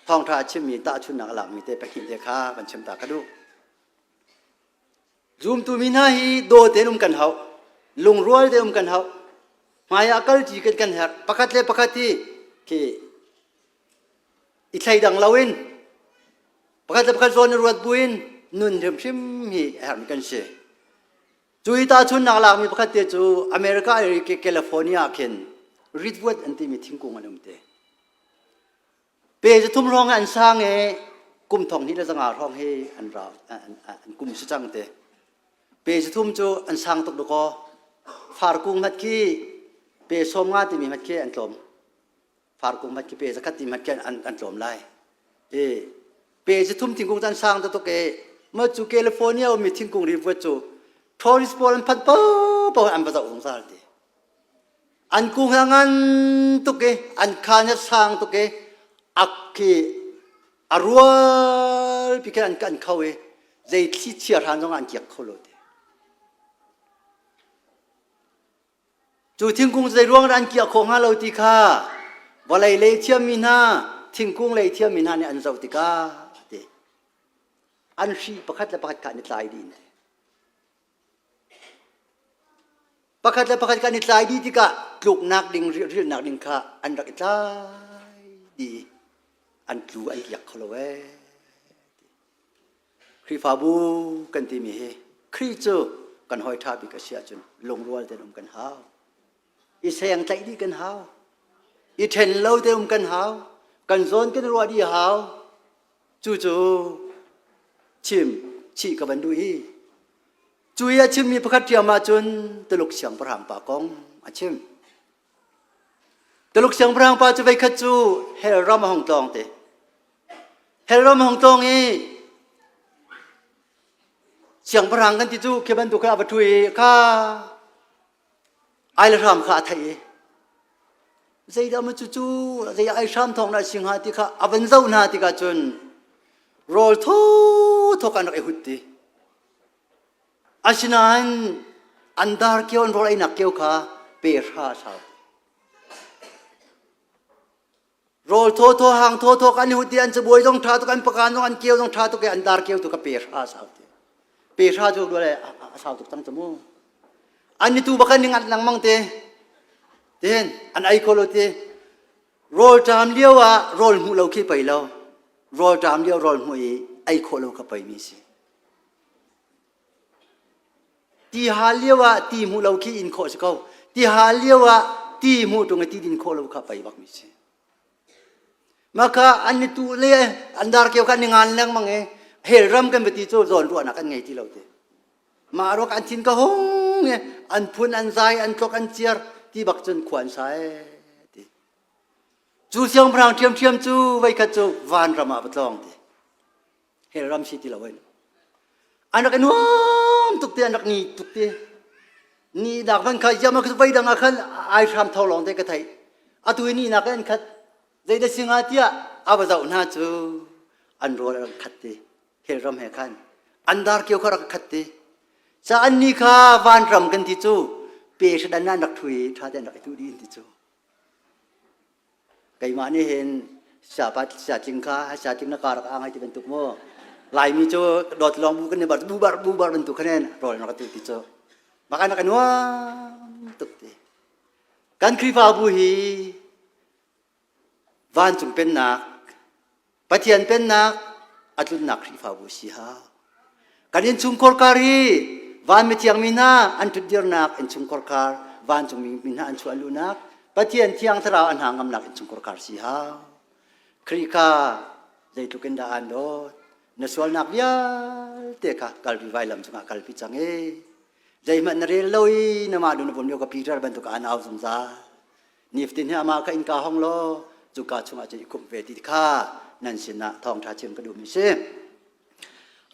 thawngṭha a chimmi tahchunhnak a lakmi te pahnih te kha van chim ta ka duh. Zumtu mi hna hi daw tein um kan hau. Lungrual tein um kan hau. Hmai ah kalṭi kan kan herh. Pakhat le pakhat hi khi i thleidang loin pakhat le pakhat zawn i ruat buin nun hrimhrim hi a herhmi kan si. Cu i tahchunhnak lakmi pakhat te cu America i California ah khin redwood an timi thingkung an um te. Pe zathum hrawng an sang i kum thong hnih le zanga hrawng hi an ra an kum si cang te. Pe zathum cu an sang tuk dakaw. Farkung hmat khi pe sawm nga timi hmat khi an tlawm. Farkung hmat khi pe zakhat ti hmat khi an, an tlawm lai. E, pe zathum thingkung cu an sang tuk e. Ma cu California ummi thingkung rivuat cu tourist pawl an phanh paohpaoh an va zoh zungzal ti. An kung hi a ngan tuk i an khaan hi a sang tuk i ak khi a rualpi khin an kan kho i zei thli chia hran zongah an kiak kho lo ti. Cu thingkung zei ruang dah an kiah khawh hnga lo ti kha vawlei lei thiammi hna thingkung lei thiammi hna nih an zoh tikah ti an hri pakhat le pakhat kha an i tlai dih. Pakhat le pakhat kan i tlai dih tikah tluknak ding rilnak ding kha an rak i tlai dih an tlu an kiak kho lo ee. Khrihfabu kan timi hi Khrih cu kan hawi ṭha bik a si ahcun lungrual tein um kan hau. I seng tlaih dih kan hau. I ṭhen lo te um kan hau. Kan zawn kan ruah dih hau. Cucu chim chih ka van duh i Cu i a chimmi pakhat ṭhiam ahcun Tuluk siangpahrang pa kong a chim. Tuluk siangpahrang pa cu veikhat cu hell ram a hung tlawng te. Hell ram a hung tlawng i siangpahrang kan ti cu khi bantuk kha a va ṭhu i kha ai le hram kha a theih i zeidah maw cucu zei ai hram thawng dah si hnga ti kha a van zoh hna tikah cun rawl thawthawk an rak i hut ti. Asinain an dar kio an rawl einak kio kha pe hra a sau. Rawl thawthaw hang thawthaw kan i hut i an cabuai zong ṭha tuk an pakan zong an kio zong ṭha tuk i an dar kio tu ka pe hra a sau ti. Pe hra cu duale a sau tuk cang cu mu. An ni tu bak an ni ngat lengmang te. Tihin an ei kho lo ti. Rawl ṭam lio ah rawl hmuh lo khi pei lo. Rawl ṭam lio rawl hmuh i ei khawh lo kha pei mi si. Ti hal lio ah ti hmuh lo khi in khawh si ko. Ti hal lio ah ti hmuh ṭung i ti din khawh lo kha pei bak mi si. Maka an ni tu le an dar keu kha an ni ngan lengmang i hell ram kan va ti cu zawn ruahnak an ngei ti lo ti. Mah ruak an thin ka hung i an phun an zai an tlok an ciar ti bak cun khua an sa ee ti. Cu siangpahrang ṭhiamṭhiam cu voikhat cu vanram ah va tlawng ti. Hell ram si ti lo in. An rak i nuam tuk ti, an rak ni tuk ti. Ni nak van kha yam voi dang ah khan ai hram tho lawng te ka theih. Atu i ni nak an khat. Zei da singa tiah a va zoh hna cu an rawl a rak khat ti. Hell ram he khan an dar kio kha rak khat ti. Ca an ni kha van ram kan ti cu pe hradan an rak thui tha te an rak i tu dih ti cu. Keimah nih hin siapa siatling kha siatling na ka rak ang ai ti bantuk mu. Laimi cu dawt lawng bu kan ni bar bu bar bu bar bantuk khan rawl rak ti ti cu. Maka nak nuam tuk ti. Kan Khrihfabu hi vancung pennak Pathian pennak a tlunnak Khrihfabu si ha. Kan innchungkhar kar hi van mithiang mi hna an ṭhutdirnak innchungkhar kar vancung mi hna an chuah luhnak Pathian thiang thlarau an hna ngamnak innchungkhar kar si ha. Khrih kha zeitluk in dah aan dawt na sualnak vialte. vialte kha kalpi vailam cungah kalpi cang e. Zeihmanh na rel lo i na mah na pum lio ka Peter bantuk an au zungzal. Niftin hi amah kha innka hong law cuka chungah cun i khumh ve ti kha nan sinah thawngṭha chim ka duhmi si.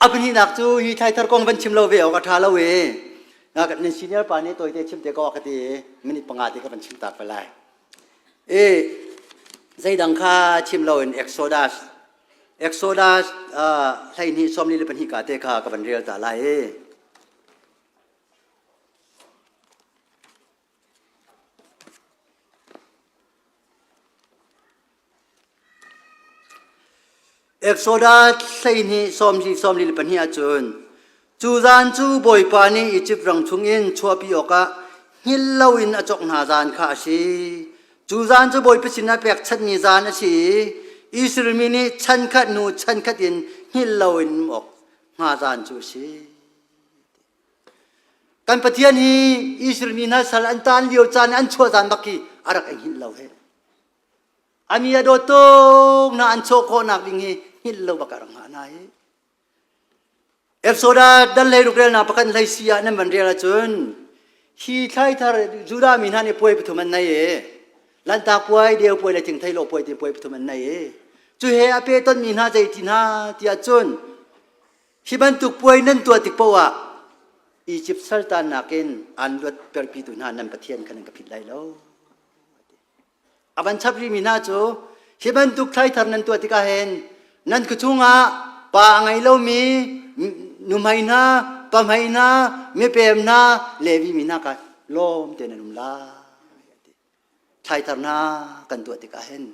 A pahnihnak cu hi thlaithar kong van chim lo ve awk a ṭha lo i nan senior pa nih tawite chim te ko ka ti i minute panga te ka van chim tak ve lai. I zeidang kha chim loin Exodus Exodus 12 24 ka te kha ka van rel ta lai i Exodus 12 24 ahcun cu zan cu Bawipa nih Izipt ram chungin chuahpi awkah hngilh loin a cawk hna zan kha a si. Cu zan cu Bawipa sinah pekchanhmi zan a si i Israel mi nih chan khat hnu chan khat in hngilh loin um awk hnga zan cu a si. Kan Pathian hi Israel mi hna sal an taan lio caan an chuah caan bak hi a rak i hngilh lo he. A mi a dawt tuk na an chawh khawhnak ding hi hngilh lo bak a rak hngah hna hi. Exodus dal hlei ruk relnak pakhat hlei si ah nan van rel ahcun hi thlaithar Judah mi hna nih puai pathum an nei i Lanhtak puai, deu puai le thingthei lawh puai ti puai pathum an nei i cu he a pe tonmi hna zei ti hna tiah cun Hi bantuk puai nan tuah tik paoh ah Izipt saltannak in aan luatterpitu hna nan Pathian kha nan ka philh lai lo. A van chap rihmi hna cu hi bantuk thlaithar nan tuah tikah hin nan khuachung ah pa a ngei lomi nuhmei hna, pahmei hna, mipem hna, Levi mi hna kha lawm tein nan um lai. Thlaithar hna kan tuah tikah hin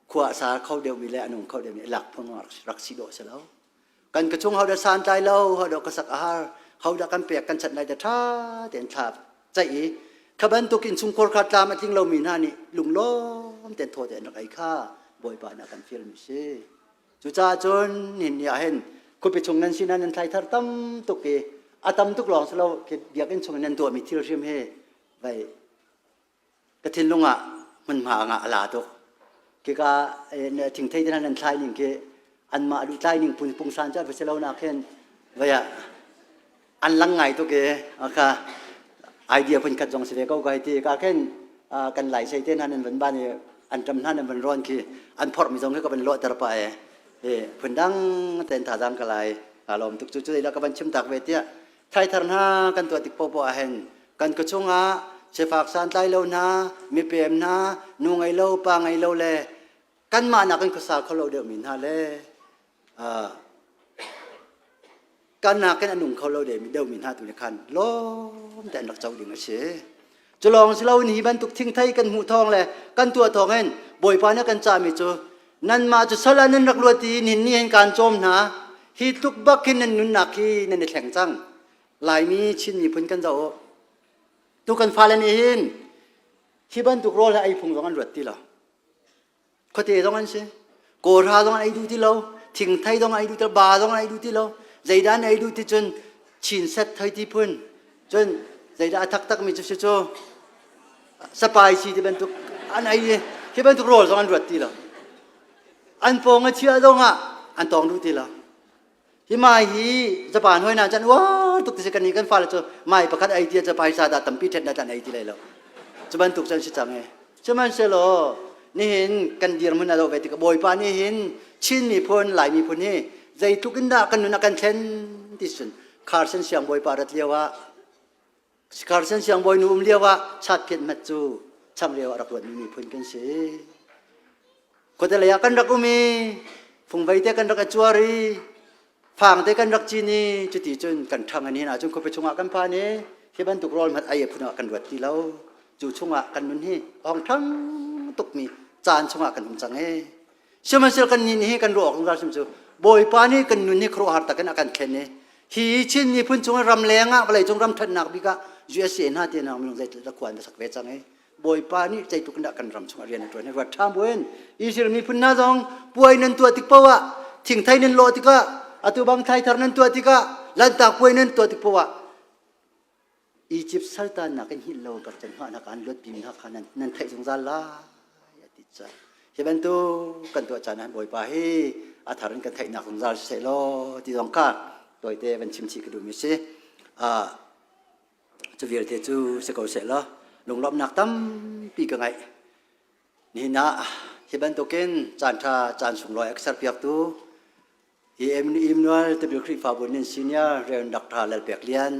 khua a sa kho deuhmi le a nung kho deuhmi lak phung rak si dawh si lo. Kan ka chung hodah santlai lo, hodah ka sak a har, hodah kan pek kan chanh lai da ṭha tein thla ceih i kha bantuk in chungkhur kha tlam a tling lomi hna nih lunglawm tein thaw tein rak ei kha Bawipa nih a kan fialmi si. Cucaah cun nihin ni ah hin khuapi chung nan sinah nan thlaithar tam tuk i a tam tuk lawng si lo biakinn chung in nan tuahmi thil hrim hi vai ka thinlung ah hmunhma ngah a la tuk. Khika thingthei te nan thlai ning khi anmah duh tlai ning phun pungsan cu a si lo nak hin vai ah an lang ngai tuk i kha idea phun khat zong si ve ko kai ti ka khin kan lai sei te hna nan van ban i an ṭam hna nan van rawn khi an phorh mi zong khi ka van lawhter pah e e phun dang ten thazaang ka lai ka lawm tuk cu cu la ka van chim tak ve tiah Thaithar hna kan tuah tik poahpoah ah hin kan khuachung ah sifak santlai lo hna, mipem hna, nu ngei lo, pa ngei lo le kanmah nakin khuasa kho lo deuhmi hna le kan nakin a nung kho lo deuhmi hna tu nih khan lawm te an rak co ding a si. Cu lawng si loin hi bantuk thingthei kan hmuh thawng le kan tuah thawng in Bawipa nih a kan cahmi cu nanmah cu sal ah nan rak luat i nihin ni hin kaan cawm hna. Hi tluk bak hin nan nunnak hi nan i thleng cang. Laimi Chin miphun kan zoh u. Tu kan fale nih hin hi bantuk rawl hi ei phung zong an ruat ti lo. Khuate zong an si. Kawlra zong an ei duh ti lo. Thingthei zong an ei duh ti lo. Ba zong an ei duh ti lo. Zeidah an ei duh ti cun chinset thei ti phun. Cun zeidah a taktakmi cu si cu sapai si ti bantuk an ei i hi bantuk rawl zong an ruat ti lo. An pawng a chia zong ah an tawng duh ti lo. Hi mai hi Japan hoi na chan uar tuk ti si kan ni kan fale cu mai pakhat ei ti ca paisa dah tampi ṭhet na tan ei ti lai lo. Cu bantuk cun si cang e. Sihmanhsehlaw nihin kan dirhmun a lo ve tik Bawipa nih hin Chin miphun Lai miphun hi zeitluk in dah kan nun a kan thlen ti cun Carson siangbawipa rat lio ah Carson siangbawi nu um lio ah chatphiat mat cu changreu a rak ruatmi miphun kan si. Khuate lei ah kan rak um i fungvei te kan rak i cuar i fang te kan rak cin i cuti cun kan ṭhang an hin ahcun khuapi chungah kan phan i hi bantuk rawl hmanh ei phun ah kan ruat ti lo. Cu chungah kan nun hi a hong ṭhang tukmi caan chungah kan um cang i Sihmanhsehlaw kan nih hi kan ruah awk zungzal sim cu Bawipa nih kan nun hi khuaruahhar takin a kan thlen i hi Chin miphun cung ram leng ah vawleicung ram ṭhatnak bik ah USA hna te hna minung zeitluk dah khua an va sak ve cang i Bawipa nih zeitluk in dah kan ram chungah rian a ṭuan hi ruat ṭha buin Israel miphun hna zong puai nan tuah tik paoh ah thingthei nan lawh tikah atu bang thlaithar nan tuah tikah lanhtak puai nan tuah tik paoh ah Egypt saltannak in hngilh lo kar can hngahnak an luatpi mi hna kha nan, nan theih zungzal lai a ti ca. Hi bantuk kan tuah caan ah Bawipa hi a thar in kan theihnak zungzal siseh law ti zong kha. Tawite van chim chih ka duhmi si. Cu vialte cu si ko seh law lunglawmhnak tampi ka ngeih. Nihin ah hi bantukin caan ṭha caan sunglawi a ka serpiaktu hi Immanuel Tipil Khrihfabu nin senior Rev. Dr. Lalpek Lian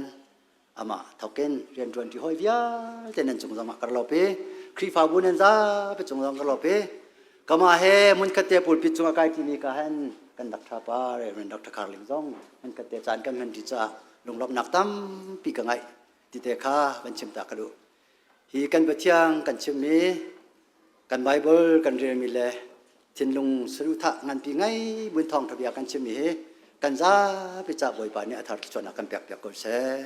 amah thokin rianṭuan ṭi hawi vialte nan cung zongah ka lawp i Khrihfabu nan zapi cung zong ka lawp i kamah he hmunkhat te pulpit cungah kai ṭimi ka han kan Dr. Pa Rev. Dr. Khar Ling zong hmunkhat te caan kan hman ṭi caah lunglawmhnak tampi ka ngeih ti te kha van chim ta ka duh. Hi kan Pathian kan chimmi kan Bible kan relmi le thinlung saduhthah nganpi ngei buin thawngṭha bia kan chimmi hi kan zapi ca Bawipa nih a thar thluachuahnak kan pek piak ko seh.